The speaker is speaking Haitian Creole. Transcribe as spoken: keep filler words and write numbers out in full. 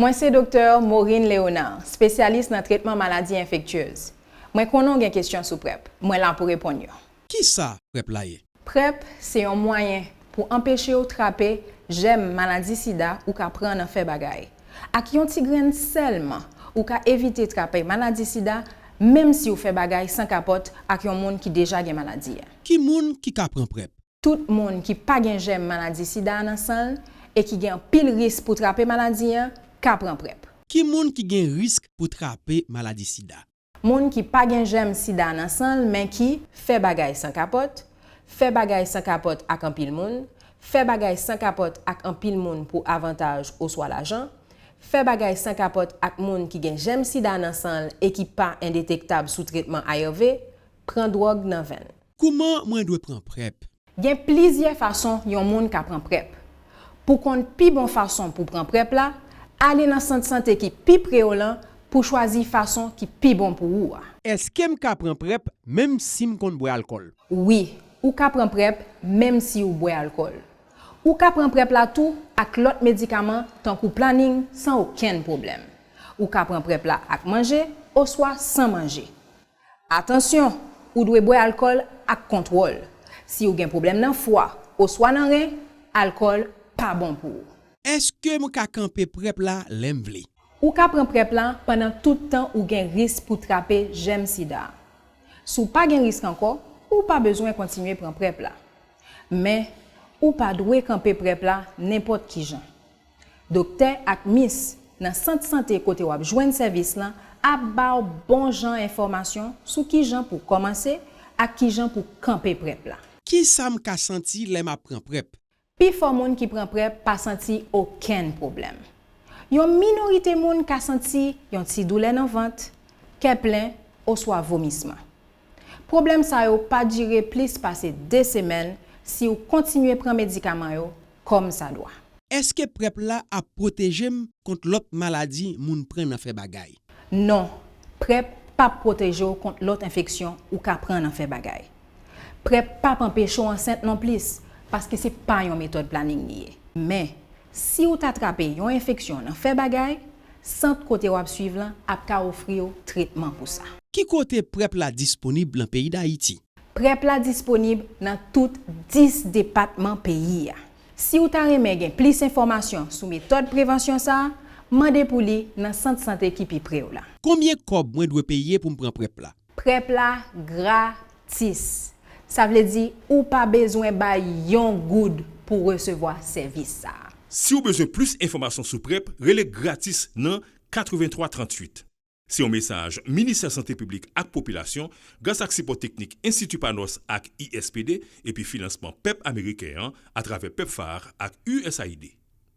Mwen se Doktè Maureen Léonard, espesyalis nan tretman maladi enfektyez. Mwen konnen w gen kesyon sou PrEP. Mwen la pou reponn yo. Kisa PrEP la ye? PrEP se yon mwayen pou anpeche w trape jèm maladi sida ou ka pran nan fè bagay. Ak yon ti grenn sèlman, ou ka evite trape maladi sida menm si w fè bagay san kapòt ak yon moun ki deja gen maladi a. Ki moun ki ka pran PrEP? Tout moun ki pa gen jèm maladi sida a nan san l e ki gen anpil risk pou trape maladi a ka pran PrEP. Ki moun ki gen risk pou trape maladi sida? Moun ki pa gen jèm sida a nan san l men ki fè bagay san kapòt, fè bagay san kapòt ak anpil moun, fè bagay san kapòt ak anpil moun pou avantaj oswa lajan, fè bagay san kapòt ak moun ki gen jèm sida a nan san l e ki pa endetektab sou tretman A R V, pran dwòg nan venn. Kouman mwen dwe pran PrEP? Gen plizyè fason yon moun ka pran PrEP. Pou konn pi bon fason pou pran PrEP la, ale nan sant sante ki pi pre w lan pou chwazi fason ki pi bon pou ou a. Èske m ka pran PrEP menm si m konn bwè alkòl? Wi, ou ka pran PrEP menm si ou bwè alkòl. Ou ka pran PrEP la tou ak lòt medikaman tankou Planing san okenn pwoblèm. Ou ka pran PrEP la ak manje oswa san manje. Atansyon, ou dwe bwè alkòl ak kontwòl. Si w gen pwoblèm nan fwa oswa nan ren, alkòl pa bon pou ou. Èske m ka kanpe PrEP la lè m vle? Ou ka pran PrEP la pandan tout tan ou gen risk pou trape jèm sida a. Si w pa gen risk ankò, ou pa bezwen kontinye pran PrEP la. Men, ou pa dwe kanpe PrEP la nenpòt ki jan. Doktè ak mis nan sant sante kote w ap jwenn sèvis lan ap ba w bon jan enfòmasyon sou kijan pou kòmanse ak kijan pou kanpe PrEP la. Kisa m ka santi lè m ap pran PrEP? Pifò moun ki pran PrEP pa santi okenn pwoblèm. Yon minorite moun ka santi yon ti doulè nan vant, kè plen, oswa vomisman. Pwoblèm sa yo pa dire plis pase de semèn si w kontinye pran medikaman yo kòmsadwa. Èske PrEP la ap pwoteje m kont lòt maladi moun pran nan fè bagay? Non, PrEP p ap pwoteje w kont lòt enfeksyon ou ka pran nan fè bagay. PrEP p ap anpeche w ansent nonplis, paske se pa yon metòd Planing li ye. Men, si w ta trape yon enfeksyon nan fè bagay, sant kote w ap swiv lan ap ka ofri w tretman pou sa. Ki kote PrEP la disponib nan peyi Dayiti? PrEP la disponib nan tout dis depatman peyi a. Si w ta renmen gen plis enfòmasyon sou metòd prevansyon sa a, mande pou li nan sant sante ki pi pre w la. Konbyen kòb mwen dwe peye pou m pran PrEP la? PrEP la gratis. Sa vle di ou pa bezwen bay yon goud pou w resevwa sèvis sa a. Si w bezwen plis enfòmasyon sou PrEP, rele gratis nan katrevenntwa tranntuit. Se yon mesaj Ministè Sante Piblik ak Popilasyon, gras ak sipò teknik Enstiti Panos ak I S P D epi finansman pèp ameriken an atravè PEPFAR ak U S A I D.